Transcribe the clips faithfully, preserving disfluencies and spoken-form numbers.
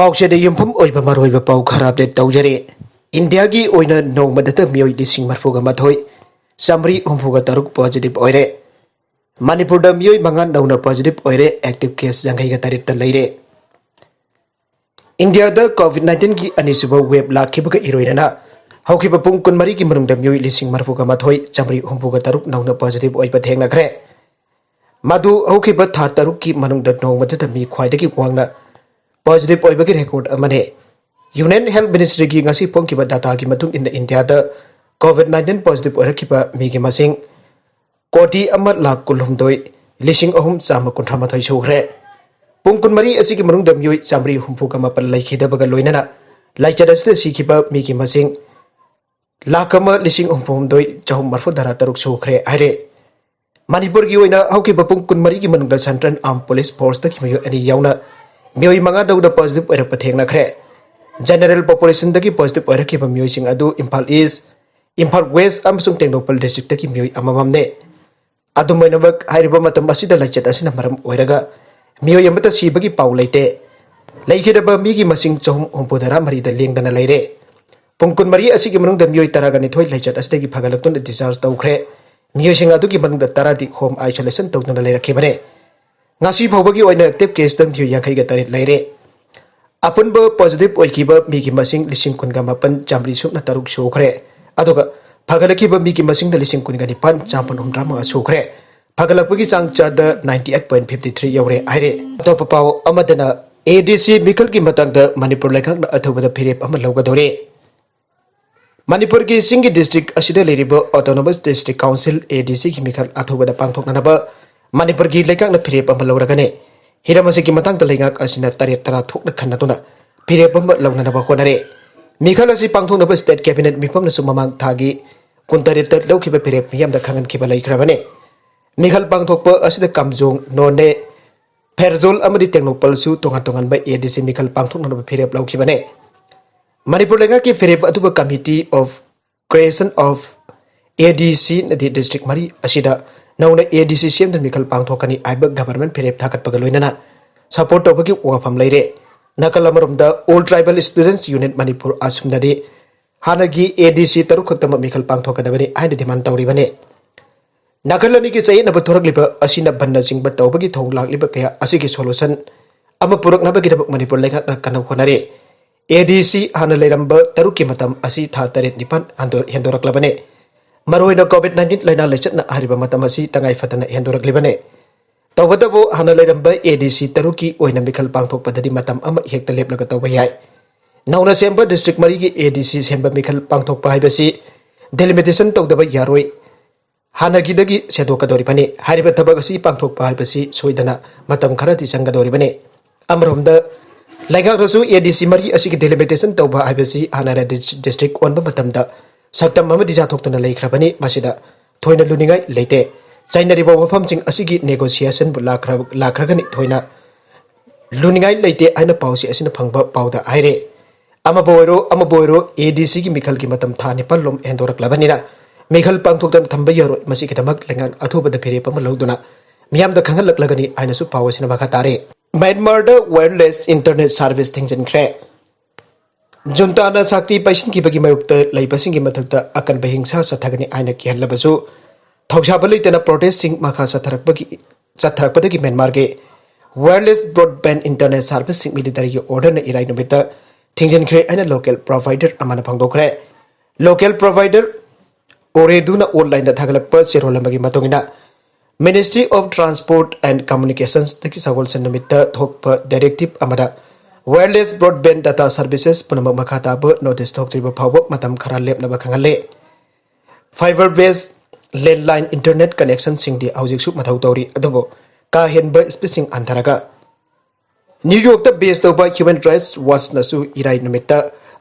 ꯄꯥꯎꯆꯦꯗ ꯌꯨꯝꯐꯝ ꯑꯣꯏꯕ ꯃꯔꯨꯑꯣꯏꯕ ꯄꯥꯎ ꯈꯔ ꯑꯞꯗꯦꯠ ꯇꯧꯖꯔꯤ꯫ ꯏꯟꯗꯤꯌꯥꯒꯤ ꯑꯣꯏꯅ ꯅꯣꯡꯃꯗꯇ ꯃꯤꯑꯣꯏ ꯂꯤꯁꯤꯡ ꯃꯔꯤꯐꯨꯒ ꯃꯥꯊꯣꯏ ꯆꯥꯃꯔꯤ ꯍꯨꯝꯐꯨꯒ ꯇꯔꯨꯛ ꯄꯣꯖꯤꯇꯤꯚ ꯑꯣꯏꯔꯦ꯫ ꯃꯅꯤꯄꯨꯔꯗ ꯃꯤꯑꯣꯏ ꯃꯉꯥ ꯅꯧꯅ ꯄꯣꯖꯤꯇꯤꯚ ꯑꯣꯏꯔꯦ꯫ ꯑꯦꯛꯇꯤꯚ ꯀꯦꯁ ꯌꯥꯡꯈꯩꯒ ꯇꯔꯦꯠꯇ ꯂꯩꯔꯦ꯫ ꯏꯟꯗꯤꯌꯥꯗ ꯀꯣꯚꯤꯗ ꯅꯥꯏꯟꯇꯤꯟꯒꯤ ꯑꯅꯤꯁꯨꯕ ꯋꯦꯕ ꯂꯥꯛꯈꯤꯕꯒ ꯏꯔꯣꯏꯅꯅ ꯍꯧꯈꯤꯕ ꯄꯨꯡ ꯀꯨꯟꯃꯔꯤꯒꯤ ꯃꯅꯨꯡꯗ ꯃꯤꯑꯣꯏ ꯂꯤꯁꯤꯡ ꯃꯔꯤꯐꯨꯒ ꯃꯥꯊꯣꯏ ꯆꯥꯃꯔꯤ ꯍꯨꯝꯐꯨꯒ ꯇꯔꯨꯛ ꯅꯧꯅ ꯄꯣꯖꯤꯇꯤꯚ ꯑꯣꯏꯕ ꯊꯦꯡꯅꯈ꯭ꯔꯦ꯫ ꯃꯗꯨ ꯍꯧꯈꯤꯕ ꯊꯥ ꯇꯔꯨꯛꯀꯤ ꯃꯅꯨꯡꯗ ꯅꯣꯡꯃꯗꯇ ꯃꯤ ꯈ꯭ꯋꯥꯏꯗꯒꯤ ꯋꯥꯡꯅ ꯄꯣꯖꯤꯇꯤꯚ ꯑꯣꯏꯕꯒꯤ ꯔꯦꯀꯣꯔꯗ ꯑꯃꯅꯤ꯫ ꯌꯨꯅꯤꯌꯟ ꯍꯦꯜꯊ ꯃꯤꯅꯤꯁꯇ꯭ꯔꯤꯒꯤ ꯉꯁꯤ ꯐꯣꯡꯈꯤꯕ ꯗꯥꯇꯥꯒꯤ ꯃꯇꯨꯡ ꯏꯟꯅ ꯏꯟꯗꯤꯌꯥꯗ ꯀꯣꯚꯤꯗ ꯅꯥꯏꯟꯇꯤꯟ ꯄꯣꯖꯤꯇꯤꯚ ꯑꯣꯏꯔꯛꯈꯤꯕ ꯃꯤꯒꯤ ꯃꯁꯤꯡ ꯀꯣꯇꯤ ꯑꯃ ꯂꯥꯈ ꯀꯨꯟꯍꯨꯝꯗꯣꯏ ꯂꯤꯁꯤꯡ ꯑꯍꯨꯝ ꯆꯥꯝꯃ ꯀꯨꯟꯊ꯭ꯔꯥ ꯃꯥꯊꯣꯏ ꯁꯨꯈ꯭ꯔꯦ꯫ ꯄꯨꯡ ꯀꯨꯟꯃꯔꯤ ꯑꯁꯤꯒꯤ ꯃꯅꯨꯡꯗ ꯃꯤꯑꯣꯏ ꯆꯥꯃꯔꯤ ꯍꯨꯝꯐꯨꯒ ꯃꯥꯄꯟ ꯂꯩꯈꯤꯗꯕꯒ ꯂꯣꯏꯅꯅ ꯂꯥꯏꯆꯠ ꯑꯁꯤꯗ ꯁꯤꯈꯤꯕ ꯃꯤꯒꯤ ꯃꯁꯤꯡ ꯂꯥꯈ ꯑꯃ ꯂꯤꯁꯤꯡ ꯍꯨꯝꯐꯨ ꯍꯨꯝꯗꯣꯏ ꯆꯍꯨꯝ ꯃꯔꯤꯐꯨ ꯇꯔꯥ ꯇꯔꯨꯛ ꯁꯨꯈ꯭ꯔꯦ ꯍꯥꯏꯔꯦ꯫ ꯃꯅꯤꯄꯨꯔꯒꯤ ꯑꯣꯏꯅ ꯍꯧꯈꯤꯕ ꯄꯨꯡ ꯀꯨꯟꯃꯔꯤꯒꯤ ꯃꯅꯨꯡꯗ ꯁꯦꯟꯇ꯭ꯔꯦꯜ ꯑꯥꯔꯝ ꯄꯨꯂꯤꯁ ꯐꯣꯔꯁꯇꯒꯤ ꯃꯤꯑꯣꯏ ꯑꯅꯤ ꯌꯥꯎꯅ ꯃꯤꯑꯣꯏ ꯃꯉꯥ ꯅꯧꯅ ꯄꯣꯖꯤꯇꯤꯚ ꯑꯣꯏꯔꯛꯄ ꯊꯦꯡꯅꯈ꯭ꯔꯦ꯫ ꯖꯦꯅꯔꯦꯜ ꯄꯣꯄꯨꯂꯦꯁꯟꯗꯒꯤ ꯄꯣꯖꯤꯇꯤꯚ ꯑꯣꯏꯔꯛꯈꯤꯕ ꯃꯤꯑꯣꯏꯁꯤꯡ ꯑꯗꯨ ꯏꯝꯐꯥꯜ ꯏꯁ, ꯏꯝꯐꯥꯜ ꯋꯦꯁ ꯑꯃꯁꯨꯡ ꯇꯦꯡꯅꯧꯄꯜ ꯗꯤꯁꯇ꯭ꯔꯤꯛꯇꯒꯤ ꯃꯤꯑꯣꯏ ꯑꯃꯃꯝꯅꯦ꯫ ꯑꯗꯨꯝ ꯑꯣꯏꯅꯃꯛ, ꯍꯥꯏꯔꯤꯕ ꯃꯇꯝ ꯑꯁꯤꯗ ꯂꯥꯏꯆꯠ ꯑꯁꯤꯅ ꯃꯔꯝ ꯑꯣꯏꯔꯒ ꯃꯤꯑꯣꯏ ꯑꯃꯠꯇ ꯁꯤꯕꯒꯤ ꯄꯥꯎ ꯂꯩꯇꯦ꯫ ꯂꯩꯈꯤꯗꯕ ꯃꯤꯒꯤ ꯃꯁꯤꯡ ꯆꯍꯨꯝ ꯍꯨꯝꯐꯨ ꯇꯔꯥ ꯃꯔꯤꯗ ꯂꯦꯡꯗꯅ ꯂꯩꯔꯦ꯫ ꯄꯨꯡ ꯀꯨꯟꯃꯔꯤ ꯑꯁꯤꯒꯤ ꯃꯅꯨꯡꯗ ꯃꯤꯑꯣꯏ ꯇꯔꯥꯒ ꯅꯤꯊꯣꯏ ꯂꯥꯏꯆꯠ ꯑꯁꯤꯗꯒꯤ ꯐꯒꯠꯂꯛꯇꯨꯅ ꯗꯤꯁꯆꯥꯔꯖ ꯇꯧꯈ꯭ꯔꯦ꯫ ꯃꯤꯑꯣꯏꯁꯤꯡ ꯑꯗꯨꯒꯤ ꯃꯅꯨꯡꯗ ꯇꯔꯥꯗꯤ ꯍꯣꯝ ꯑꯥꯏꯁꯣꯂꯦꯁꯟ ꯇꯧꯗꯨꯅ ꯂꯩꯔꯛꯈꯤꯕꯅꯦ꯫ ꯉꯁꯤ ꯐꯥꯎꯕꯒꯤ ꯑꯣꯏꯅ ꯑꯦꯛꯇꯤꯚ ꯀꯦꯁꯇ ꯃꯤꯑꯣꯏ ꯌꯥꯡꯈꯩꯒ ꯇꯔꯦꯠ ꯂꯩꯔꯦ꯫ ꯑꯄꯨꯟꯕ ꯄꯣꯖꯤꯇꯤꯚ ꯑꯣꯏꯈꯤꯕ ꯃꯤꯒꯤ ꯃꯁꯤꯡ ꯂꯤꯁꯤꯡ ꯀꯨꯟꯒ ꯃꯥꯄꯟ ꯆꯥꯃꯔꯤ ꯁꯨꯞꯅ ꯇꯔꯨꯛ ꯁꯨꯈ꯭ꯔꯦ꯫ ꯑꯗꯨꯒ ꯐꯒꯠꯂꯛꯈꯤꯕ ꯃꯤꯒꯤ ꯃꯁꯤꯡꯅ ꯂꯤꯁꯤꯡ ꯀꯨꯟꯒ ꯅꯤꯄꯥꯟ ꯆꯥꯝꯃꯥꯄꯟ ꯍꯨꯝꯗ꯭ꯔꯥ ꯃꯉꯥ ꯁꯨꯈ꯭ꯔꯦ꯫ ꯐꯒꯠꯂꯛꯄꯒꯤ ꯆꯥꯡ ꯆꯥꯗ ninety eight point fifty three ꯌꯧꯔꯦ ꯍꯥꯏꯔꯦ꯫ ꯑꯇꯣꯞꯄ ꯄꯥꯎ ꯑꯃꯗꯅ, ꯑꯦ ꯗꯤ ꯁꯤ ꯃꯤꯈꯜꯒꯤ ꯃꯇꯥꯡꯗ ꯃꯅꯤꯄꯨꯔ ꯂꯩꯉꯥꯛꯅ ꯑꯊꯨꯕꯗ ꯐꯤꯔꯦꯞ ꯑꯃ ꯂꯧꯒꯗꯧꯔꯦ꯫ ꯃꯅꯤꯄꯨꯔꯒꯤ ꯆꯤꯡꯒꯤ ꯗꯤꯁꯇ꯭ꯔꯤꯛ ꯑꯁꯤꯗ ꯂꯩꯔꯤꯕ ꯑꯣꯇꯣꯅꯣꯃꯁ ꯗꯤꯁꯇ꯭ꯔꯤꯛ ꯀꯥꯎꯟꯁꯤꯜ, ꯑꯦ ꯗꯤ ꯁꯤꯒꯤ ꯃꯤꯈꯜ ꯑꯊꯨꯕꯗ ꯄꯥꯡꯊꯣꯛꯅꯅꯕ ꯃꯅꯤꯄꯨꯔꯒꯤ ꯂꯩꯉꯥꯛꯅ ꯐꯤꯔꯦꯞ ꯑꯃ ꯂꯧꯔꯒꯅꯤ꯫ ꯍꯤꯔꯝ ꯑꯁꯤꯒꯤ ꯃꯇꯥꯡꯗ ꯂꯩꯉꯥꯛ ꯑꯁꯤꯅ ꯇꯔꯦꯠ ꯇꯔꯥ ꯊꯣꯛꯅ ꯈꯟꯅꯗꯨꯅ ꯐꯤꯔꯦꯞ ꯑꯃ ꯂꯧꯅꯅꯕ ꯍꯣꯠꯅꯔꯦ꯫ ꯃꯤꯈꯜ ꯑꯁꯤ ꯄꯥꯡꯊꯣꯛꯅꯕ ꯁ꯭ꯇꯦꯠ ꯀꯦꯕꯤꯅꯦꯠ ꯃꯤꯐꯝꯅꯁꯨ ꯃꯃꯥꯡ ꯊꯥꯒꯤ ꯀꯨꯟꯇꯔꯦꯠꯇ ꯂꯧꯈꯤꯕ ꯐꯤꯔꯦꯞ ꯃꯤꯌꯥꯝꯗ ꯈꯪꯍꯟꯈꯤꯕ ꯂꯩꯈ꯭ꯔꯕꯅꯤ꯫ ꯃꯤꯈꯜ ꯄꯥꯡꯊꯣꯛꯄ ꯑꯁꯤꯗ ꯀꯥꯝꯖꯣꯡ, ꯅꯣꯅꯦ, ꯐꯦꯔꯖꯣꯜ ꯑꯃꯗꯤ ꯇꯦꯡꯅꯧꯄꯜꯁꯨ ꯇꯣꯉꯥꯟ ꯇꯣꯉꯥꯟꯕ ꯑꯦ ꯗꯤ ꯁꯤ ꯃꯤꯈꯜ ꯄꯥꯡꯊꯣꯛꯅꯅꯕ ꯐꯤꯔꯦꯞ ꯂꯧꯈꯤꯕꯅꯤ꯫ ꯃꯅꯤꯄꯨꯔ ꯂꯩꯉꯥꯛꯀꯤ ꯐꯤꯔꯦꯞ ꯑꯗꯨꯕꯨ Committee of Creation of A D C ꯅꯗꯤ ꯗꯤꯁꯇ꯭ꯔꯤꯛ ꯃꯔꯤ ꯑꯁꯤꯗ ꯅꯧꯅ ꯑꯦ ꯗꯤ ꯁꯤ ꯁꯦꯝꯗꯨꯅ ꯃꯤꯈꯜ ꯄꯥꯡꯊꯣꯛꯀꯅꯤ ꯍꯥꯏꯕ ꯒꯚꯔꯟꯃꯦꯟꯠ ꯐꯤꯔꯦꯞ ꯊꯥꯒꯠꯄꯒ ꯂꯣꯏꯅꯅ ꯁꯄꯣꯔꯠ ꯇꯧꯕꯒꯤ ꯋꯥꯐꯝ ꯂꯩꯔꯦ꯫ ꯅꯥꯀꯜ ꯑꯃꯔꯣꯝꯗ All Tribal Students Unit Manipur, ꯑꯁꯨꯝꯅꯗꯤ ꯍꯥꯟꯅꯒꯤ ADC ꯇꯔꯨꯛ ꯈꯛꯇꯃꯛ ꯃꯤꯈꯜ ꯄꯥꯡꯊꯣꯛꯀꯗꯕꯅꯤ ꯍꯥꯏꯅ demand ꯇꯧꯔꯤꯕꯅꯤ꯫ ꯅꯥꯀꯜ ꯑꯅꯤꯒꯤ ꯆꯌꯦꯠꯅꯕ ꯊꯣꯔꯛꯂꯤꯕ ꯑꯁꯤꯅ ꯕꯟꯅꯆꯤꯡꯕ ꯇꯧꯕꯒꯤ ꯊꯧꯑꯣꯡ ꯂꯥꯛꯂꯤꯕ ꯀꯌꯥ ꯑꯁꯤꯒꯤ solution ꯑꯃ ꯄꯨꯔꯛꯅꯕꯒꯤꯗꯃꯛ ꯃꯅꯤꯄꯨꯔ ꯂꯩꯉꯥꯛꯅ ꯀꯟꯅ ꯍꯣꯠꯅꯔꯤ꯫ ADC ꯍꯥꯟꯅ ꯂꯩꯔꯝꯕ ꯇꯔꯨꯛꯀꯤ ꯃꯇꯝ ꯑꯁꯤ ꯊꯥ ꯇꯔꯦꯠ ꯅꯤꯄꯥꯟ ꯍꯟꯗꯣ-, ꯍꯦꯟꯗꯣꯔꯛꯂꯕꯅꯤ꯫ ꯃꯔꯨꯑꯣꯏꯅ COVID nineteen ꯂꯥꯏꯅꯥ ꯂꯥꯏꯆꯠꯅ ꯍꯥꯏꯔꯤꯕ ꯃꯇꯝ ꯑꯁꯤ ꯇꯉꯥꯏ ꯐꯗꯅ ꯍꯦꯟꯗꯣꯔꯛꯂꯤꯕꯅꯤ꯫ ꯇꯧꯕꯇꯕꯨ ꯍꯥꯟꯅ ꯂꯩꯔꯝꯕ ADC ꯇꯔꯨꯛꯀꯤ ꯑꯣꯏꯅ ꯃꯤꯈꯜ ꯄꯥꯡꯊꯣꯛꯄꯗꯗꯤ ꯃꯇꯝ ꯑꯃ ꯍꯦꯛꯇ ꯂꯦꯞꯂꯒ ꯇꯧꯕ ꯌꯥꯏ꯫ ꯅꯧꯅ ꯁꯦꯝꯕ district ꯃꯔꯤꯒꯤ ADC ꯁꯦꯝꯕ ꯃꯤꯈꯜ ꯄꯥꯡꯊꯣꯛꯄ ꯍꯥꯏꯕꯁꯤ delimitation ꯇꯧꯗꯕ ꯌꯥꯔꯣꯏ꯫ ꯍꯥꯟꯅꯒꯤꯗꯒꯤ ꯁꯦꯝꯗꯣꯛꯀꯗꯧꯔꯤꯕꯅꯤ꯫ ꯍꯥꯏꯔꯤꯕ ꯊꯕꯛ ꯑꯁꯤ ꯄꯥꯡꯊꯣꯛꯄ ꯍꯥꯏꯕꯁꯤ ꯁꯣꯏꯗꯅ ꯃꯇꯝ ꯈꯔꯗꯤ ꯆꯪꯒꯗꯧꯔꯤꯕꯅꯤ꯫ ꯑꯃꯔꯣꯝꯗ ꯂꯩꯉꯥꯛꯅꯁꯨ ADC ꯃꯔꯤ ꯑꯁꯤꯒꯤ delimitation ꯇꯧꯕ ꯍꯥꯏꯕꯁꯤ ꯍꯥꯟꯅꯅ dis-, district ꯑꯣꯟꯕ ꯃꯇꯝꯗ ꯁꯛꯇꯝ ꯑꯃꯗꯤ ꯆꯥꯊꯣꯛꯇꯨꯅ ꯂꯩꯈ꯭ꯔꯕꯅꯤ꯫ ꯃꯁꯤꯗ ꯊꯣꯏꯅ ꯂꯨꯅꯤꯡꯉꯥꯏ ꯂꯩꯇꯦ꯫ ꯆꯩꯅꯔꯤꯕ ꯋꯥꯐꯝꯁꯤꯡ ꯑꯁꯤꯒꯤ negotiationꯕꯨ ꯂꯥꯛꯈ꯭ꯔ-, ꯂꯥꯛꯈ꯭ꯔꯒꯅꯤ ꯊꯣꯏꯅ ꯂꯨꯅꯤꯡꯉꯥꯏ ꯂꯩꯇꯦ ꯍꯥꯏꯅ ꯄꯥꯎꯆꯦ ꯑꯁꯤꯅ ꯐꯪꯕ ꯄꯥꯎꯗ ꯍꯥꯏꯔꯦ꯫ ꯑꯃꯕꯨ ꯑꯣꯏꯔꯣ, ꯑꯃꯕꯨ ꯑꯣꯏꯔꯣ, ADCꯒꯤ ꯃꯤꯈꯜꯒꯤ ꯃꯇꯝ ꯊꯥ ꯅꯤꯄꯥꯟ ꯂꯣꯝ ꯍꯦꯟꯗꯣꯔꯛꯂꯕꯅꯤꯅ ꯃꯤꯈꯜ ꯄꯥꯡꯊꯣꯛꯇꯅ ꯊꯝꯕ ꯌꯥꯔꯣꯏ꯫ ꯃꯁꯤꯒꯤꯗꯃꯛ ꯂꯩꯉꯥꯛ ꯑꯊꯨꯕꯗ ꯐꯤꯔꯦꯞ ꯑꯃ ꯂꯧꯗꯨꯅ ꯃꯤꯌꯥꯝꯗ ꯈꯪꯍꯜꯂꯛꯂꯒꯅꯤ ꯍꯥꯏꯅꯁꯨ ꯄꯥꯎ ꯑꯁꯤꯅ ꯃꯈꯥ ꯇꯥꯔꯦ꯫ ꯃ꯭ꯌꯥꯟꯃꯥꯔꯗ wireless internet service ꯊꯤꯡꯖꯤꯟꯈ꯭ꯔꯦ꯫ ꯖꯨꯟꯇꯥꯅ ꯁꯛꯇꯤ ꯄꯥꯏꯁꯤꯟꯈꯤꯕꯒꯤ ꯃꯥꯌꯣꯛꯇ ꯂꯩꯕꯁꯤꯡꯒꯤ ꯃꯊꯛꯇ ꯑꯀꯟꯕ ꯍꯤꯡꯁꯥ ꯆꯠꯊꯒꯅꯤ ꯍꯥꯏꯅ ꯀꯤꯍꯜꯂꯕꯁꯨ, ꯊꯧꯁꯥꯕ ꯂꯩꯇꯅ protestꯁꯤꯡ ꯃꯈꯥ ꯆꯠꯊꯔꯛꯄꯒꯤ, ꯆꯠꯊꯔꯛꯄꯗꯒꯤ ꯃ꯭ꯌꯥꯟꯃꯥꯔꯒꯤ wireless broadband internet serviceꯁꯤꯡ militaryꯒꯤ orderꯅ ꯏꯔꯥꯏ ꯅꯨꯃꯤꯠꯇ ꯊꯤꯡꯖꯤꯟꯈ꯭ꯔꯦ ꯍꯥꯏꯅ local provider ꯑꯃꯅ ꯐꯣꯡꯗꯣꯛꯈ꯭ꯔꯦ꯫ Local provider ꯑꯣꯔꯦꯗꯨꯅ onlineꯗ ꯊꯥꯒꯠꯂꯛꯄ ꯆꯦꯔꯣꯜ ꯑꯃꯒꯤ ꯃꯇꯨꯡ ꯏꯟꯅ, Ministry of Transport and Communicationsꯗꯒꯤ ꯁꯒꯣꯜꯁꯦꯟ ꯅꯨꯃꯤꯠꯇ ꯊꯣꯛꯄ directive ꯑꯃꯗ wireless broadband data services ꯄꯨꯝꯅꯃꯛ ꯃꯈꯥ ꯇꯥꯕ notice ꯊꯣꯛꯇ꯭ꯔꯤꯕ ꯐꯥꯎꯕ ꯃꯇꯝ ꯈꯔ ꯂꯦꯞꯅꯕ ꯈꯪꯍꯜꯂꯦ꯫ Fiber based landline internet connectionꯁꯤꯡꯗꯤ ꯍꯧꯖꯤꯛꯁꯨ ꯃꯊꯧ ꯇꯧꯔꯤ, ꯑꯗꯨꯕꯨ ꯀꯥ ꯍꯦꯟꯕ speedꯁꯤꯡ ꯍꯟꯊꯔꯒ New Yorkꯇ base ꯇꯧꯕ Human Rights Watchꯅꯁꯨ ꯏꯔꯥꯏ ꯅꯨꯃꯤꯠꯇ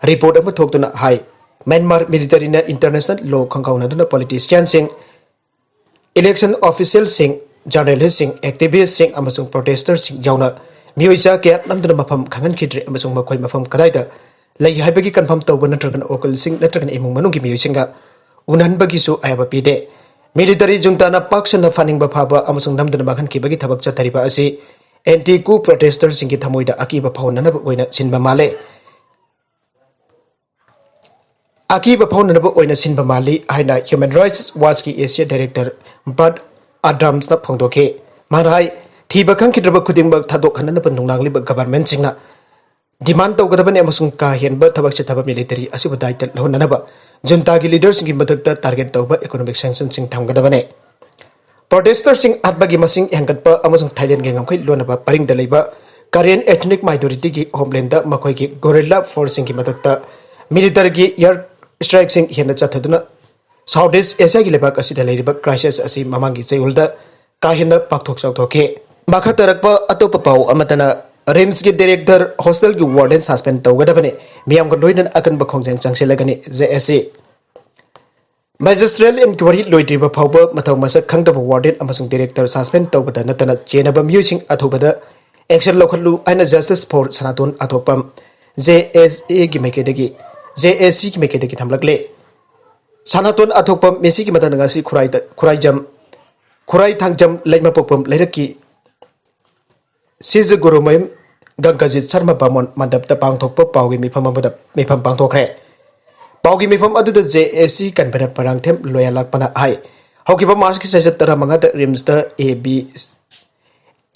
report ꯑꯃ ꯊꯣꯛꯇꯨꯅ ꯍꯥꯏ, ꯃ꯭ꯌꯥꯟꯃꯥꯔ militaryꯅ international law ꯈꯪꯒꯥꯎꯅꯗꯨꯅ politicianꯁꯤꯡ, election officialꯁꯤꯡ, journalistꯁꯤꯡ, activistꯁꯤꯡ ꯑꯃꯁꯨꯡ protesterꯁꯤꯡ ꯌꯥꯎꯅ ꯃꯤꯑꯣꯏ ꯆꯥ ꯀꯌꯥ ꯅꯝꯗꯨꯅ ꯃꯐꯝ ꯈꯪꯍꯟꯈꯤꯗ꯭ꯔꯦ ꯑꯃꯁꯨꯡ ꯃꯈꯣꯏ ꯃꯐꯝ ꯀꯗꯥꯏꯗ ꯂꯩ ꯍꯥꯏꯕꯒꯤ confirm ꯇꯧꯕ ꯅꯠꯇ꯭ꯔꯒꯅ ꯂꯣꯀꯦꯜꯁꯤꯡ ꯅꯠꯇ꯭ꯔꯒꯅ ꯏꯃꯨꯡ ꯃꯅꯨꯡꯒꯤ ꯃꯤꯑꯣꯏꯁꯤꯡꯒ ꯎꯅꯍꯟꯕꯒꯤꯁꯨ ꯑꯌꯥꯕ ꯄꯤꯗꯦ꯫ Military juntaꯅ ꯄꯥꯛ ꯁꯟꯅ ꯐꯥꯅꯤꯡꯕ ꯐꯥꯕ ꯑꯃꯁꯨꯡ ꯅꯝꯗꯨꯅ ꯃꯥꯡꯍꯟꯈꯤꯕꯒꯤ ꯊꯕꯛ ꯆꯠꯊꯔꯤꯕ ꯑꯁꯤ ꯑꯦꯟꯇꯤ ꯀꯨ ꯄ꯭ꯔꯣꯇꯦꯁꯇꯔꯁꯤꯡꯒꯤ ꯊꯃꯣꯏꯗ ꯑꯀꯤꯕ ꯐꯥꯎꯅꯅꯕ ꯑꯣꯏꯅ ꯁꯤꯟꯕ ꯃꯥꯜꯂꯦ꯫ ꯑꯀꯤꯕ ꯐꯥꯎꯅꯅꯕ ꯑꯣꯏꯅ ꯁꯤꯟꯕ ꯃꯥꯜꯂꯤ ꯍꯥꯏꯅ ꯍ꯭ꯌꯨꯃꯦꯟ ꯔꯥꯏꯠꯁ ꯋꯥꯆꯀꯤ ꯑꯦꯁꯤꯌꯥ ꯗꯥꯏꯔꯦꯛꯇꯔ ꯕꯔꯠ ꯑꯗ꯭ꯔꯝꯁꯅ ꯐꯣꯡꯗꯣꯛꯈꯤ꯫ ꯃꯥꯅ ꯍꯥꯏ, ꯊꯤꯕ ꯈꯪꯈꯤꯗ꯭ꯔꯕ ꯈꯨꯗꯤꯡꯃꯛ ꯊꯥꯗꯣꯛꯍꯟꯅꯅꯕ ꯅꯨꯡꯅꯥꯡꯂꯤꯕ ꯒꯚꯔꯟꯃꯦꯟꯠꯁꯤꯡꯅ ꯗꯤꯃꯥꯟ ꯇꯧꯒꯗꯕꯅꯤ ꯑꯃꯁꯨꯡ ꯀꯥ ꯍꯦꯟꯕ ꯊꯕꯛ ꯆꯠꯊꯕ ꯃꯤꯂꯤꯇꯔꯤ ꯑꯁꯤꯕꯨ ꯗꯥꯏꯇ ꯂꯧꯍꯟꯅꯅꯕ ꯖꯨꯟꯇꯥꯒꯤ ꯂꯤꯗꯔꯁꯤꯡꯒꯤ ꯃꯊꯛꯇ ꯇꯥꯔꯒꯦꯠ ꯇꯧꯕ ꯏꯀꯣꯅꯣꯃꯤꯛ ꯁꯦꯡꯁꯟꯁꯤꯡ ꯊꯝꯒꯗꯕꯅꯤ꯫ ꯄ꯭ꯔꯣꯇꯦꯁꯇꯔꯁꯤꯡ ꯍꯥꯠꯄꯒꯤ ꯃꯁꯤꯡ ꯍꯦꯟꯒꯠꯄ ꯑꯃꯁꯨꯡ ꯊꯥꯏꯂꯦꯟꯒꯤ ꯉꯝꯈꯩ ꯂꯣꯟꯅꯕ ꯄꯔꯤꯡꯗ ꯂꯩꯕ ꯀꯔꯦꯟ ꯑꯦꯊꯅꯤꯛ ꯃꯥꯏꯅꯣꯔꯤꯇꯤꯒꯤ ꯍꯣꯝꯂꯦꯟꯗ ꯃꯈꯣꯏꯒꯤ ꯒꯣꯔꯤꯂꯥ ꯐꯣꯔꯁꯁꯤꯡꯒꯤ ꯃꯊꯛꯇ ꯃꯤꯂꯤꯇꯔꯒꯤ ꯑꯦꯌꯔ ꯁ꯭ꯇ꯭ꯔꯥꯏꯛꯁꯤꯡ ꯍꯦꯟꯅ ꯆꯠꯊꯗꯨꯅ ꯁꯥꯎꯠ ꯏꯁ ꯑꯦꯁꯤꯌꯥꯒꯤ ꯂꯩꯕꯥꯛ ꯑꯁꯤꯗ ꯂꯩꯔꯤꯕ ꯀ꯭ꯔꯥꯏꯁꯤꯁ ꯑꯁꯤ ꯃꯃꯥꯡꯒꯤ ꯆꯌꯣꯜꯗ ꯀꯥ ꯍꯦꯟꯅ ꯄꯥꯛꯊꯣꯛ ꯆꯥꯎꯊꯣꯛꯈꯤ꯫ ꯃꯈꯥ ꯇꯥꯔꯛꯄ ꯑꯇꯣꯞꯄ ꯄꯥꯎ ꯑꯃꯠꯇꯅ ꯔꯤꯝꯁꯀꯤ ꯗꯥꯏꯔꯦꯛꯇꯔ ꯍꯣꯁꯇꯦꯜꯒꯤ ꯋꯥꯔꯗꯦꯟ ꯁꯁꯄꯦꯟ ꯇꯧꯒꯗꯕꯅꯤ, ꯃꯤꯌꯥꯝꯒ ꯂꯣꯏꯅꯅ ꯑꯀꯟꯕ ꯈꯣꯡꯖꯪ ꯆꯪꯁꯤꯜꯂꯒꯅꯤ, ꯖꯦ ꯑꯦꯁ ꯁꯤ꯫ ꯃꯦꯖꯤꯁꯇ꯭ꯔꯤꯌꯦꯜ ꯏꯟꯀ꯭ꯋꯥꯏꯔꯤ ꯂꯣꯏꯗ꯭ꯔꯤꯕ ꯐꯥꯎꯕ ꯃꯊꯧ ꯃꯁꯛ ꯈꯪꯗꯕ ꯋꯥꯔꯗꯦꯟ ꯑꯃꯁꯨꯡ ꯗꯥꯏꯔꯦꯛꯇꯔ ꯁꯁꯄꯦꯟ ꯇꯧꯕꯗ ꯅꯠꯇꯅ ꯆꯦꯟꯅꯕ ꯃꯤꯑꯣꯏꯁꯤꯡ ꯑꯊꯨꯕꯗ ꯑꯦꯛꯁꯟ ꯂꯧꯈꯠꯂꯨ ꯍꯥꯏꯅ ꯖꯁꯇꯤꯁ ꯐꯣꯔ ꯁꯅꯥꯇꯣꯟ ꯑꯊꯣꯛꯄꯝ, ꯖꯦ ꯑꯦꯁ ꯑꯦꯒꯤ ꯃꯥꯏꯀꯩꯗꯒꯤ, ꯖꯦ ꯑꯦꯁ ꯁꯤꯒꯤ ꯃꯥꯏꯀꯩꯗꯒꯤ ꯊꯝꯂꯛꯂꯦ꯫ ꯁꯅꯥꯇꯣꯟ ꯑꯊꯣꯛꯄꯝ ꯃꯦꯁꯤꯒꯤ ꯃꯇꯝꯗ ꯉꯁꯤ ꯈꯨꯔꯥꯏꯗ, ꯈꯨꯔꯥꯏꯖꯝ, ꯈꯨꯔꯥꯏ ꯊꯥꯡꯖꯝ ꯂꯩꯃꯄꯣꯛꯄꯝ ꯂꯩꯔꯛꯀꯤ ꯁꯤꯖ ꯒꯨꯔꯨꯃꯌꯨꯝ ꯒꯪꯒꯥꯖꯤꯠ ꯁꯔꯃ ꯕꯥꯃꯣꯟ ꯃꯟꯗꯞꯇ ꯄꯥꯡꯊꯣꯛꯄ ꯄꯥꯎꯒꯤ ꯃꯤꯐꯝ ꯑꯃꯗ ꯃꯤꯐꯝ ꯄꯥꯡꯊꯣꯛꯈ꯭ꯔꯦ꯫ ꯄꯥꯎꯒꯤ ꯃꯤꯐꯝ ꯑꯗꯨꯗ ꯖꯦ ꯑꯦ ꯁꯤ ꯀꯟꯚꯦꯅꯔ ꯃꯔꯥꯡꯊꯦꯝ ꯂꯣꯌꯥꯂꯥꯛꯄꯅ ꯍꯥꯏ, ꯍꯧꯈꯤꯕ ꯃꯥꯔꯆꯀꯤ ꯆꯩꯆꯠ ꯇꯔꯥꯃꯉꯥꯗ ꯔꯤꯝꯁꯇ ꯑꯦ ꯕꯤ,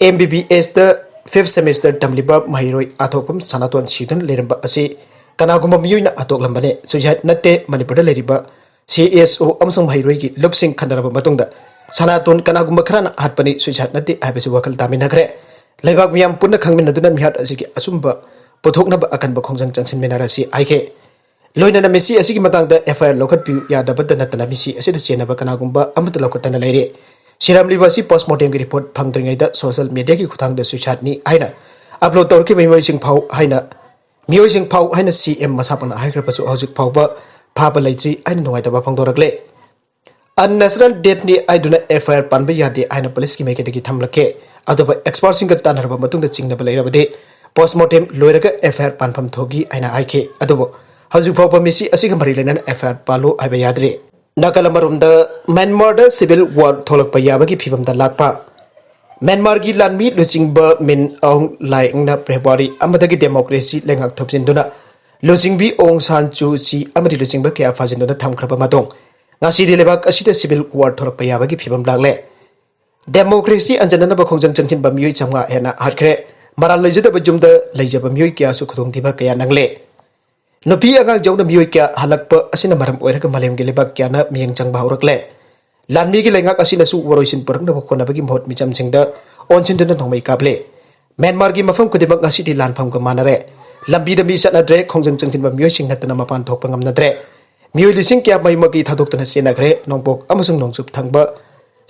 ꯑꯦꯝ ꯕꯤ ꯕꯤ ꯑꯦꯁꯇ ꯐꯤꯐ ꯁꯦꯃꯤꯁꯇꯔ ꯇꯝꯂꯤꯕ ꯃꯍꯩꯔꯣꯏ ꯑꯊꯣꯛꯄꯝ ꯁꯅꯥꯇꯣꯟ ꯁꯤꯗꯨꯅ ꯂꯩꯔꯝꯕ ꯑꯁꯤ ꯀꯅꯥꯒꯨꯝꯕ ꯃꯤꯑꯣꯏꯅ ꯑꯊꯣꯛꯂꯝꯕꯅꯦ, ꯁꯨꯏꯁꯥꯏꯠ ꯅꯠꯇꯦ꯫ ꯃꯅꯤꯄꯨꯔꯗ ꯂꯩꯔꯤꯕ ꯁꯤ ꯑꯦꯁ ꯑꯣ ꯑꯃꯁꯨꯡ ꯃꯍꯩꯔꯣꯏꯒꯤ ꯂꯨꯞꯁꯤꯡ ꯈꯟꯅꯔꯕ ꯃꯇꯨꯡꯗ ꯁꯅꯥꯇꯣꯟ ꯀꯅꯥꯒꯨꯝꯕ ꯈꯔꯅ ꯍꯥꯠꯄꯅꯤ, ꯁꯨꯏꯁꯥꯏꯠ ꯅꯠꯇꯦ ꯍꯥꯏꯕꯁꯤ ꯋꯥꯈꯜ ꯇꯥꯃꯤꯟꯅꯈ꯭ꯔꯦ꯫ ꯂꯩꯕꯥꯛ ꯃꯤꯌꯥꯝ ꯄꯨꯟꯅ ꯈꯪꯃꯤꯟꯅꯗꯨꯅ ꯃꯤꯍꯥꯠ ꯑꯁꯤꯒꯤ ꯑꯆꯨꯝꯕ ꯄꯨꯊꯣꯛꯅꯕ ꯑꯀꯟꯕ ꯈꯣꯡꯖꯪ ꯆꯪꯁꯤꯟꯃꯤꯟꯅꯔꯁꯤ ꯍꯥꯏꯈꯤ꯫ ꯂꯣꯏꯅꯅ ꯃꯤꯁꯤ ꯑꯁꯤꯒꯤ ꯃꯇꯥꯡꯗ ꯑꯦꯐ ꯑꯥꯏ ꯑꯥꯔ ꯂꯧꯈꯠꯄꯤꯌꯨ ꯌꯥꯗꯕꯇ ꯅꯠꯇꯅ ꯃꯤꯁꯤ ꯑꯁꯤꯗ ꯆꯦꯟꯅꯕ ꯀꯅꯥꯒꯨꯝꯕ ꯑꯃꯠꯇ ꯂꯧꯈꯠꯇꯅ ꯂꯩꯔꯦ꯫ ꯁꯤꯔꯝꯂꯤꯕ ꯑꯁꯤ ꯄꯣꯁꯃꯣꯔꯇꯦꯝꯒꯤ ꯔꯤꯄꯣꯔꯠ ꯐꯪꯗ꯭ꯔꯤꯉꯩꯗ ꯁꯣꯁꯤꯌꯦꯜ ꯃꯤꯗꯤꯌꯥꯒꯤ ꯈꯨꯠꯊꯥꯡꯗ ꯁꯨꯏꯁꯥꯏꯠꯅꯤ ꯍꯥꯏꯅ ꯑꯞꯂꯣꯗ ꯇꯧꯔꯛꯈꯤꯕ ꯃꯤꯑꯣꯏꯁꯤꯡ ꯐꯥꯎ ꯍꯥꯏꯅ, ꯃꯤꯑꯣꯏꯁꯤꯡ ꯐꯥꯎ ꯍꯥꯏꯅ ꯁꯤ ꯑꯦꯝ ꯃꯁꯥꯃꯛꯅ ꯍꯥꯏꯈ꯭ꯔꯕꯁꯨ ꯍꯧꯖꯤꯛ ꯐꯥꯎꯕ ꯐꯥꯕ ꯂꯩꯇ꯭ꯔꯤ ꯍꯥꯏꯅ ꯅꯨꯡꯉꯥꯏꯇꯕ ꯐꯣꯡꯗꯣꯔꯛꯂꯦ꯫ ꯑꯟꯅꯦꯆꯔꯦꯜ ꯗꯦꯠꯅꯤ ꯍꯥꯏꯗꯨꯅ ꯑꯦꯐ ꯑꯥꯏ ꯑꯥꯔ ꯄꯥꯟꯕ ꯌꯥꯗꯦ ꯍꯥꯏꯅ ꯄꯨꯂꯤꯁꯀꯤ ꯃꯥꯏꯀꯩꯗꯒꯤ ꯊꯝꯂꯛꯈꯤ꯫ ꯑꯗꯨꯕꯨ ꯑꯦꯛꯁꯄꯔꯠꯁꯤꯡꯒ ꯇꯥꯟꯅꯔꯕ ꯃꯇꯨꯡꯗ ꯆꯤꯡꯅꯕ ꯂꯩꯔꯕꯗꯤ ꯄꯣꯁꯃꯣꯔꯇꯦꯝ ꯂꯣꯏꯔꯒ ꯑꯦꯐ ꯑꯥꯏ ꯑꯥꯔ ꯄꯥꯟꯐꯝ ꯊꯣꯛꯏ ꯍꯥꯏꯅ ꯍꯥꯏꯈꯤ꯫ ꯑꯗꯨꯕꯨ ꯍꯧꯖꯤꯛ ꯐꯥꯎꯕ ꯃꯤꯁꯤ ꯑꯁꯤꯒ ꯃꯔꯤ ꯂꯩꯅꯅ ꯑꯦꯐ ꯑꯥꯏ ꯑꯥꯔ ꯄꯥꯜꯂꯨ ꯍꯥꯏꯕ ꯌꯥꯗ꯭ꯔꯤ꯫ ꯅꯥꯀꯜ ꯑꯃꯔꯣꯝꯗ ꯃ꯭ꯌꯥꯟꯃꯥꯔꯗ ꯁꯤꯚꯤꯜ ꯋꯥꯔ ꯊꯣꯛꯂꯛꯄ ꯌꯥꯕꯒꯤ ꯐꯤꯕꯝꯗ ꯂꯥꯛꯄ꯫ ꯃ꯭ꯌꯥꯟꯃꯥꯔꯒꯤ ꯂꯥꯟꯃꯤ ꯂꯨꯆꯤꯡꯕ ꯃꯤꯟ ꯑꯧꯡ ꯂꯥꯏꯡꯅ ꯐꯦꯕ꯭ꯔꯨꯋꯥꯔꯤ ꯑꯃꯗꯒꯤ ꯗꯦꯃꯣꯀ꯭ꯔꯦꯁꯤ ꯂꯩꯉꯥꯛ ꯊꯨꯞꯆꯤꯟꯗꯨꯅ ꯂꯨꯆꯤꯡꯕꯤ ꯑꯣꯡ ꯁꯥꯟ ꯁꯨ ꯆꯤ ꯑꯃꯗꯤ ꯂꯨꯆꯤꯡꯕ ꯀꯌꯥ ꯐꯥꯖꯤꯟꯗꯨꯅ ꯊꯝꯈ꯭ꯔꯕ ꯃꯇꯨꯡ, ꯉꯁꯤꯗꯤ ꯂꯩꯕꯥꯛ ꯑꯁꯤꯗ ꯁꯤꯚꯤꯜ ꯋꯥꯔ ꯊꯣꯛꯂꯛꯄ ꯌꯥꯕꯒꯤ ꯐꯤꯕꯝ ꯂꯥꯛꯂꯦ꯫ ꯗꯦꯃꯣꯀ꯭ꯔꯦꯁꯤ ꯑꯟꯖꯟꯅꯅꯕ ꯈꯣꯡꯖꯪ ꯆꯪꯁꯤꯟꯕ ꯃꯤꯑꯣꯏ ꯆꯥꯝꯃꯉꯥ ꯍꯦꯟꯅ ꯍꯥꯠꯈ꯭ꯔꯦ꯫ ꯃꯔꯥꯜ ꯂꯩꯖꯗꯕ ꯌꯨꯝꯗ ꯂꯩꯖꯕ ꯃꯤꯑꯣꯏ ꯀꯌꯥꯁꯨ ꯈꯨꯗꯣꯡꯊꯤꯕ ꯀꯌꯥ ꯅꯪꯂꯦ꯫ ꯅꯨꯄꯤ ꯑꯉꯥꯡ ꯌꯥꯎꯅ ꯃꯤꯑꯣꯏ ꯀꯌꯥ ꯍꯜꯂꯛꯄ ꯑꯁꯤꯅ ꯃꯔꯝ ꯑꯣꯏꯔꯒ ꯃꯥꯂꯦꯝꯒꯤ ꯂꯩꯕꯥꯛ ꯀꯌꯥꯅ ꯃꯤꯠꯌꯦꯡ ꯆꯪꯕ ꯍꯧꯔꯛꯂꯦ꯫ ꯂꯥꯟꯃꯤꯒꯤ ꯂꯩꯉꯥꯛ ꯑꯁꯤꯅꯁꯨ ꯋꯥꯔꯣꯏꯁꯤꯟ ꯄꯨꯔꯛꯅꯕ ꯍꯣꯠꯅꯕꯒꯤ ꯃꯍꯨꯠ ꯃꯤꯆꯝꯁꯤꯡꯗ ꯑꯣꯟꯁꯤꯟꯗꯨꯅ ꯅꯣꯡꯃꯩ ꯀꯥꯞꯂꯦ꯫ ꯃ꯭ꯌꯥꯟꯃꯥꯔꯒꯤ ꯃꯐꯝ ꯈꯨꯗꯤꯡꯃꯛ ꯉꯁꯤꯗꯤ ꯂꯥꯟꯐꯝꯒ ꯃꯥꯟꯅꯔꯦ꯫ ꯂꯝꯕꯤꯗ ꯃꯤ ꯆꯠꯅꯗ꯭ꯔꯦ, ꯈꯣꯡꯖꯪ ꯆꯪꯁꯤꯟꯕ ꯃꯤꯑꯣꯏꯁꯤꯡ ꯅꯠꯇꯅ ꯃꯄꯥꯟ ꯊꯣꯛꯄ ꯉꯝꯅꯗ꯭ꯔꯦ꯫ ꯃꯤꯑꯣꯏ ꯂꯤꯁꯤꯡ ꯀꯌꯥ ꯃꯌꯨꯝ ꯃꯀꯩ ꯊꯥꯗꯣꯛꯇꯨꯅ ꯆꯦꯟꯅꯈ꯭ꯔꯦ꯫ ꯅꯣꯡꯄꯣꯛ ꯑꯃꯁꯨꯡ ꯅꯣꯡꯆꯨꯞ ꯊꯪꯕ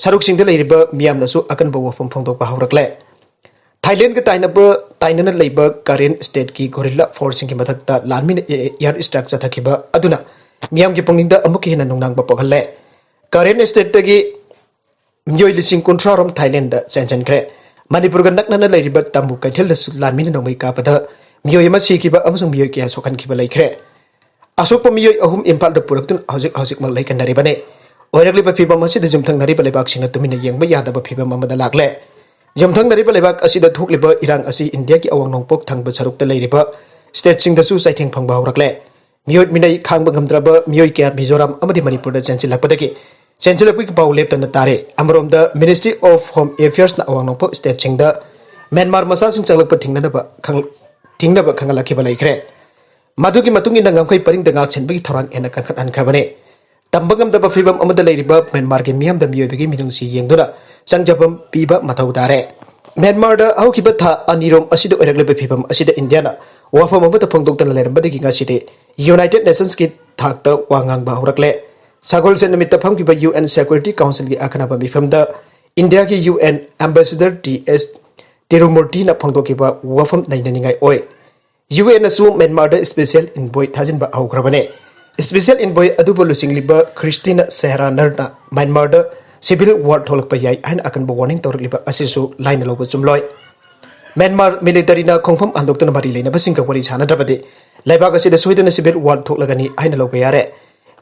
ꯁꯔꯨꯛꯁꯤꯡꯗ ꯂꯩꯔꯤꯕ ꯃꯤꯌꯥꯝꯅꯁꯨ ꯑꯀꯟꯕ ꯋꯥꯐꯝ ꯐꯣꯡꯗꯣꯛꯄ ꯍꯧꯔꯛꯂꯦ꯫ ꯊꯥꯏꯂꯦꯟꯒ ꯇꯥꯏꯅꯕ, ꯇꯥꯏꯅꯅ ꯂꯩꯕ ꯀꯔꯦꯟ ꯁ꯭ꯇꯦꯠꯀꯤ ꯒꯣꯔꯤꯜꯂꯥ ꯐꯣꯔꯁꯁꯤꯡꯒꯤ ꯃꯊꯛꯇ ꯂꯥꯟꯃꯤꯅ ꯑꯦ-, ꯑꯦ-, ꯑꯦꯌꯔ ꯁ꯭ꯇ꯭ꯔꯥꯏꯛ ꯆꯠꯊꯈꯤꯕ ꯑꯗꯨꯅ ꯃꯤꯌꯥꯝꯒꯤ ꯄꯨꯛꯅꯤꯡꯗ ꯑꯃꯨꯛꯀ ꯍꯦꯟꯅ ꯅꯨꯡꯅꯥꯡꯕ ꯄꯣꯛꯍꯜꯂꯦ꯫ ꯀꯔꯦꯟ ꯁ꯭ꯇꯦꯠꯇꯒꯤ ꯃꯤꯑꯣꯏ ꯂꯤꯁꯤꯡ ꯀꯨꯟꯊ꯭ꯔꯥ ꯔꯣꯝ ꯊꯥꯏꯂꯦꯟꯗ ꯆꯦꯟꯁꯤꯟꯈ꯭ꯔꯦ꯫ ꯃꯅꯤꯄꯨꯔꯒ ꯅꯛꯅꯅ ꯂꯩꯔꯤꯕ ꯇꯥꯃꯨ ꯀꯩꯊꯦꯜꯗꯁꯨ ꯂꯥꯟꯃꯤꯅ ꯅꯣꯡꯃꯩ ꯀꯥꯞꯄꯗ ꯃꯤꯑꯣꯏ ꯑꯃ ꯁꯤꯈꯤꯕ ꯑꯃꯁꯨꯡ ꯃꯤꯑꯣꯏ ꯀꯌꯥ ꯁꯣꯛꯍꯟꯈꯤꯕ ꯂꯩꯈ꯭ꯔꯦ꯫ ꯑꯁꯣꯛꯄ ꯃꯤꯑꯣꯏ ꯑꯍꯨꯝ ꯏꯝꯐꯥꯜꯗ ꯄꯨꯔꯛꯇꯨꯅ ꯍꯧꯖꯤꯛ ꯍꯧꯖꯤꯛꯃꯛ ꯂꯩꯀꯟꯅꯔꯤꯕꯅꯤ꯫ ꯑꯣꯏꯔꯛꯂꯤꯕ ꯐꯤꯕꯝ ꯑꯁꯤꯗ ꯌꯨꯝꯊꯪꯅꯔꯤꯕ ꯂꯩꯕꯥꯛꯁꯤꯡꯅ ꯇꯨꯃꯤꯟꯅ ꯌꯦꯡꯕ ꯌꯥꯗꯕ ꯐꯤꯕꯝ ꯑꯃꯗ ꯂꯥꯛꯂꯦ꯫ ꯌꯨꯝꯊꯪꯅꯔꯤꯕ ꯂꯩꯕꯥꯛ ꯑꯁꯤꯗ ꯊꯣꯛꯂꯤꯕ ꯏꯔꯥꯡ ꯑꯁꯤ ꯏꯟꯗꯤꯌꯥꯒꯤ ꯑꯋꯥꯡ ꯅꯣꯡꯄꯣꯛ ꯊꯪꯕ ꯁꯔꯨꯛꯇ ꯂꯩꯔꯤꯕ ꯁ꯭ꯇꯦꯠꯁꯤꯡꯗꯁꯨ ꯆꯩꯊꯦꯡ ꯐꯪꯕ ꯍꯧꯔꯛꯂꯦ꯫ ꯃꯤꯑꯣꯠ ꯃꯤꯅꯩ ꯈꯥꯡꯕ ꯉꯝꯗ꯭ꯔꯕ ꯃꯤꯑꯣꯏ ꯀꯌꯥ ꯃꯤꯖꯣꯔꯥꯝ ꯑꯃꯗꯤ ꯃꯅꯤꯄꯨꯔꯗ ꯆꯦꯟꯁꯤꯜꯂꯛꯄꯗꯒꯤ ꯆꯦꯟꯁꯤꯜꯂꯛꯄꯒꯤ ꯄꯥꯎ ꯂꯦꯞꯇꯅ ꯇꯥꯔꯦ꯫ ꯑꯃꯔꯣꯝꯗ Ministry of Home Affairsꯅ ꯑꯋꯥꯡ ꯅꯣꯡꯄꯣꯛ ꯁ꯭ꯇꯦꯠꯁꯤꯡꯗ ꯃ꯭ꯌꯥꯟꯃꯥꯔ ꯃꯆꯥꯁꯤꯡ ꯆꯪꯂꯛꯄ ꯊꯤꯡꯅꯅꯕ ꯈꯪ-, ꯊꯤꯡꯅꯕ ꯈꯪꯍꯜꯂꯛꯈꯤꯕ ꯂꯩꯈ꯭ꯔꯦ꯫ ꯃꯗꯨꯒꯤ ꯃꯇꯨꯡ ꯏꯟꯅ ꯉꯝꯈꯩ ꯄꯔꯤꯡꯗ ꯉꯥꯛ ꯁꯦꯟꯕꯒꯤ ꯊꯧꯔꯥꯡ ꯍꯦꯟꯅ ꯀꯟꯈꯠꯍꯟꯈ꯭ꯔꯕꯅꯤ꯫ ꯇꯝꯕ ꯉꯝꯗꯕ ꯐꯤꯕꯝ ꯑꯃꯗ ꯂꯩꯔꯤꯕ ꯃ꯭ꯌꯥꯟꯃꯥꯔꯒꯤ ꯃꯤꯌꯥꯝꯗ ꯃꯤꯑꯣꯏꯕꯒꯤ ꯃꯤꯅꯨꯡꯁꯤ ꯌꯦꯡꯗꯨꯅ ꯆꯪꯖꯐꯝ ꯄꯤꯕ ꯃꯊꯧ ꯇꯥꯔꯦ꯫ ꯃ꯭ꯌꯥꯟꯃꯥꯔꯗ ꯍꯧꯈꯤꯕ ꯊꯥ ꯑꯅꯤꯔꯣꯝ ꯑꯁꯤꯗ ꯑꯣꯏꯔꯛꯂꯤꯕ ꯐꯤꯕꯝ ꯑꯁꯤꯗ ꯏꯟꯗꯤꯌꯥꯅ ꯋꯥꯐꯝ ꯑꯃꯠꯇ ꯐꯣꯡꯗꯣꯛꯇꯅ ꯂꯩꯔꯝꯕꯗꯒꯤ ꯉꯁꯤꯗꯤ United Nationsꯀꯤ ꯊꯥꯛꯇ ꯋꯥ ꯉꯥꯡꯕ ꯍꯧꯔꯛꯂꯦ꯫ ꯁꯒꯣꯜꯁꯦꯟ ꯅꯨꯃꯤꯠꯇ ꯐꯝꯈꯤꯕ UN Security Councilꯒꯤ ꯑꯈꯟꯅꯕ ꯃꯤꯐꯝꯗ ꯏꯟꯗꯤꯌꯥꯒꯤ UN Ambassador ꯇꯤ ꯑꯦꯁ ꯇꯤꯔꯨꯃꯨꯔꯇꯤꯅ ꯐꯣꯡꯗꯣꯛꯈꯤꯕ ꯋꯥꯐꯝ ꯅꯩꯅꯅꯤꯡꯉꯥꯏ ꯑꯣꯏ꯫ UNꯅꯁꯨ ꯃ꯭ꯌꯥꯟꯃꯥꯔꯗ special envoy ꯊꯥꯖꯤꯟꯕ ꯍꯧꯈ꯭ꯔꯕꯅꯦ꯫ Special envoy ꯑꯗꯨꯕꯨ ꯂꯨꯆꯤꯡꯂꯤꯕ ꯈ꯭ꯔꯤꯁꯇꯤꯅ ꯁꯦꯍꯔꯥꯅꯔꯅ ꯃ꯭ꯌꯥꯟꯃꯥꯔꯗ civil war ꯊꯣꯛꯂꯛꯄ ꯌꯥꯏ ꯍꯥꯏꯅ ꯑꯀꯟꯕ warning ꯇꯧꯔꯛꯂꯤꯕ ꯑꯁꯤꯁꯨ ꯂꯥꯏꯅ ꯂꯧꯕ ꯆꯨꯝꯂꯣꯏ꯫ ꯃ꯭ꯌꯥꯟꯃꯥꯔ militaryꯅ ꯈꯣꯡꯐꯝ ꯍꯟꯗꯣꯛꯇꯨꯅ ꯃꯔꯤ ꯂꯩꯅꯕꯁꯤꯡꯒ ꯋꯥꯔꯤ ꯁꯥꯟꯅꯗ꯭ꯔꯕꯗꯤ ꯂꯩꯕꯥꯛ ꯑꯁꯤꯗ ꯁꯣꯏꯗꯅ civil war ꯊꯣꯛꯂꯒꯅꯤ ꯍꯥꯏꯅ ꯂꯧꯕ ꯌꯥꯔꯦ꯫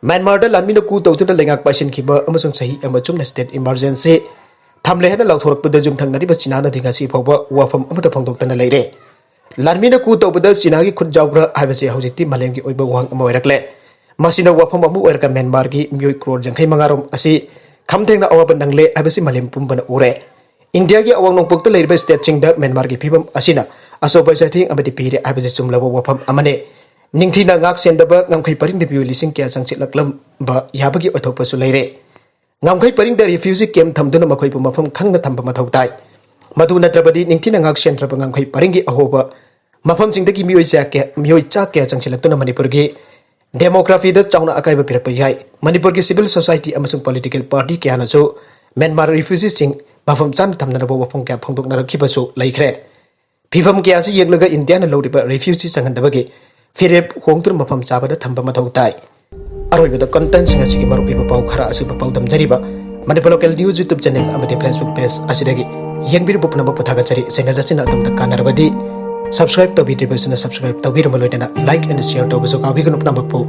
ꯃ꯭ꯌꯥꯟꯃꯥꯔꯗ ꯂꯥꯟꯃꯤꯅ coup ꯇꯧꯗꯨꯅ ꯂꯩꯉꯥꯛ ꯄꯥꯏꯁꯤꯟꯈꯤꯕ ꯑꯃꯁꯨꯡ ꯆꯍꯤ ꯑꯃ ꯆꯨꯞꯅ state emergency ꯊꯝꯂꯦ ꯍꯥꯏꯅ ꯂꯥꯎꯊꯣꯔꯛꯄꯗ ꯌꯨꯝꯊꯪꯅꯔꯤꯕ ꯆꯤꯅꯥꯅꯗꯤ ꯉꯁꯤ ꯐꯥꯎꯕ ꯋꯥꯐꯝ ꯑꯃꯠꯇ ꯐꯣꯡꯗꯣꯛꯇꯅ ꯂꯩꯔꯦ꯫ ꯂꯥꯟꯃꯤꯅ coup ꯇꯧꯕꯗ ꯆꯤꯅꯥꯒꯤ ꯈꯨꯠ ꯌꯥꯎꯕ꯭ꯔꯥ ꯍꯥꯏꯕꯁꯤ ꯍꯧꯖꯤꯛꯇꯤ ꯃꯥꯂꯦꯝꯒꯤ ꯑꯣꯏꯕ ꯋꯥꯍꯪ ꯑꯃ ꯑꯣꯏꯔꯛꯂꯦ꯫ ꯃꯁꯤꯅ ꯋꯥꯐꯝ ꯑꯃ ꯑꯣꯏꯔꯒ ꯃ꯭ꯌꯥꯟꯃꯥꯔꯒꯤ ꯃꯤꯑꯣꯏ ꯀ꯭ꯔꯣꯔ ꯌꯥꯡꯈꯩ ꯃꯉꯥ ꯔꯣꯝ ꯑꯁꯤ ꯈꯝꯊꯦꯡꯅ ꯑꯋꯥꯕ ꯅꯪꯂꯦ ꯍꯥꯏꯕꯁꯤ ꯃꯥꯂꯦꯝ ꯄꯨꯝꯕꯅ ꯎꯔꯦ꯫ ꯏꯟꯗꯤꯌꯥꯒꯤ ꯑꯋꯥꯡ ꯅꯣꯡꯄꯣꯛꯇ ꯂꯩꯔꯤꯕ stateꯁꯤꯡꯗ ꯃ꯭ꯌꯥꯟꯃꯥꯔꯒꯤ ꯐꯤꯕꯝ ꯑꯁꯤꯅ ꯑꯆꯧꯕ ꯆꯩꯊꯦꯡ ꯑꯃꯗꯤ ꯄꯤꯔꯦ ꯍꯥꯏꯕꯁꯤ ꯆꯨꯝꯂꯕ ꯋꯥꯐꯝ ꯑꯃꯅꯤ꯫ ꯅꯤꯡꯊꯤꯅ ꯉꯥꯛ ꯁꯦꯟꯗꯕ ꯉꯝꯈꯩ ꯄꯔꯤꯡꯗ ꯃꯤꯑꯣꯏ ꯂꯤꯁꯤꯡ ꯀꯌꯥ ꯆꯪꯁꯤꯜꯂꯛꯂꯝꯕ ꯌꯥꯕꯒꯤ ꯑꯣꯏꯊꯣꯛꯄꯁꯨ ꯂꯩꯔꯦ꯫ ꯉꯝꯈꯩ ꯄꯔꯤꯡꯗ refugee camp ꯊꯝꯗꯨꯅ ꯃꯈꯣꯏꯕꯨ ꯃꯐꯝ ꯈꯪꯅ ꯊꯝꯕ ꯃꯊꯧ ꯇꯥꯏ꯫ ꯃꯗꯨ ꯅꯠꯇ꯭ꯔꯕꯗꯤ ꯅꯤꯡꯊꯤꯅ ꯉꯥꯛ ꯁꯦꯟꯗ꯭ꯔꯕ ꯉꯝꯈꯩ ꯄꯔꯤꯡꯒꯤ ꯑꯍꯣꯕ ꯃꯐꯝꯁꯤꯡꯗꯒꯤ ꯃꯤꯑꯣꯏ ꯆꯥ ꯀꯌꯥ, ꯃꯤꯑꯣꯏ ꯆꯥ ꯀꯌꯥ ꯆꯪꯁꯤꯜꯂꯛꯇꯨꯅ ꯃꯅꯤꯄꯨꯔꯒꯤ demographyꯗ ꯆꯥꯎꯅ ꯑꯀꯥꯏꯕ ꯄꯤꯔꯛꯄ ꯌꯥꯏ꯫ ꯃꯅꯤꯄꯨꯔꯒꯤ civil society ꯑꯃꯁꯨꯡ political party ꯀꯌꯥꯅꯁꯨ ꯃ꯭ꯌꯥꯟꯃꯥꯔ refugeeꯁꯤꯡ ꯃꯐꯝ ꯆꯥꯅ ꯊꯝꯅꯅꯕ ꯋꯥꯐꯝ ꯀꯌꯥ ꯐꯣꯡꯗꯣꯛꯅꯔꯛꯈꯤꯕꯁꯨ ꯂꯩꯈ꯭ꯔꯦ꯫ ꯐꯤꯕꯝ ꯀꯌꯥ ꯑꯁꯤ ꯌꯦꯡꯂꯒ ꯏꯟꯗꯤꯌꯥꯅ ꯂꯧꯔꯤꯕ refugee ꯆꯪꯍꯟꯗꯕꯒꯤ ꯐꯤꯔꯦꯞ ꯍꯣꯡꯗꯨꯅ ꯃꯐꯝ ꯆꯥꯕꯗ ꯊꯝꯕ ꯃꯊꯧ ꯇꯥꯏ꯫ ꯑꯔꯣꯏꯕꯗ contentꯁꯤꯡ ꯑꯁꯤꯒꯤ ꯃꯔꯨꯑꯣꯏꯕ ꯄꯥꯎ ꯈꯔ ꯑꯁꯤꯕꯨ ꯄꯥꯎꯗꯝꯖꯔꯤꯕ Manipur Local News YouTube channel ꯑꯃꯗꯤ Facebook page ꯑꯁꯤꯗꯒꯤ ꯌꯦꯡꯕꯤꯔꯤꯕ ꯄꯨꯝꯅꯃꯛꯄꯨ ꯊꯥꯒꯠꯆꯔꯤ꯫ Channel ꯑꯁꯤꯅ ꯑꯗꯣꯝꯗ ꯀꯥꯟꯅꯔꯕꯗꯤ subscribe ꯇꯧꯕꯤꯗ꯭ꯔꯤꯕꯁꯤꯅ subscribe ꯇꯧꯕꯤꯔꯝꯕ ꯂꯣꯏꯅꯅ like and share ꯇꯧꯕꯁꯨ ꯀꯥꯎꯕꯤꯒꯅꯨ꯫ ꯄꯨꯝꯅꯃꯛꯄꯨ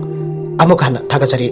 ꯑꯃꯨꯛ ꯍꯟꯅ ꯊꯥꯒꯠꯆꯔꯤ꯫